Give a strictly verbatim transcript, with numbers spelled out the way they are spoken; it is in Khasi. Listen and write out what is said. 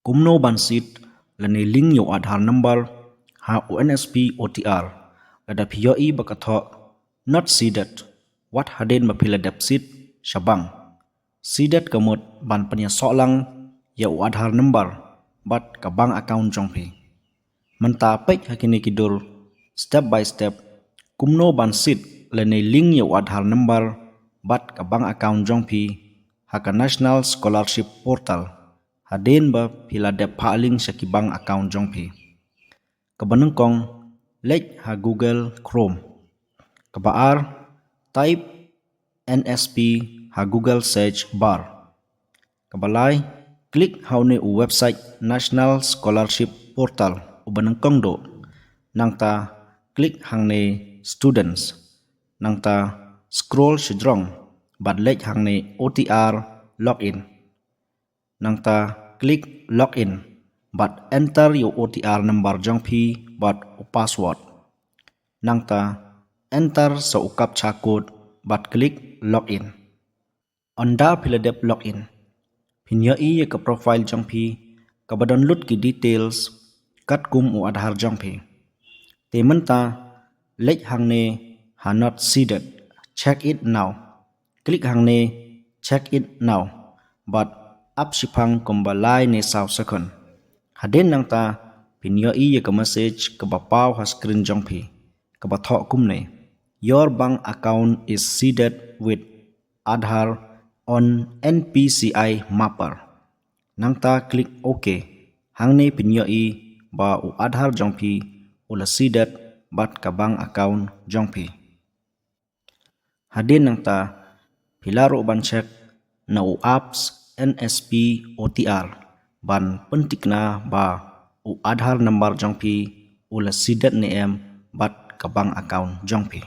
Kumno ban seed lane link ïa u Aadhaar number ha u N S P O T R? Lada phi ïohi ba ka thoh not seeded, wat hadien ba phi la dep seed sha bank. Seeded ka mut ban pynïasoh lang ïa u Aadhaar number bad ka bank account jong phi. Mynta peit ha kine ki dur step by step kumno ban seed lane link ïa u Aadhaar number bad ka bank account jong phi ha ka National Scholarship Portal hadien ba phi la dep phah link sha ki bank account jong phi. Kaba nyngkong, leit ha Google Chrome. Kaba ar, type N S P ha Google search bar. Kaba lai, klik ha une u website National Scholarship Portal uba nyngkong duh. Nangta klik hangne students. Nangta scroll shajrong bad leit hangne O T R login. Nangta klik login bad enter ïa u O T R number jong phi bad u password. Nangta enter sa u captcha code bad klik login. Ynda phi la dep login, phin ïohi ïa ka profile jong phi kaba don lut ki details katkum u Aadhaar jong phi. Te mynta leit hangne ha not seeded, check it now. Klik hangne check it now bad ap shiphang kumba lai ne saw second. Hadien nangta phin ïohi ïa ka message kaba paw ha screen jong phi kaba thoh kumne: Your bank account is seeded with Aadhaar on N P C I Mapper. Nangta klik OK. Hangne phin ïohi ba u Aadhaar jong phi u la seeded bad ka bank account jong phi. Hadien nangta phi lah ruh ban check na u apps N S P O T R ban pyntikna ba u Aadhaar number jong phi u la seeded ne em bad ka bank account jong phi.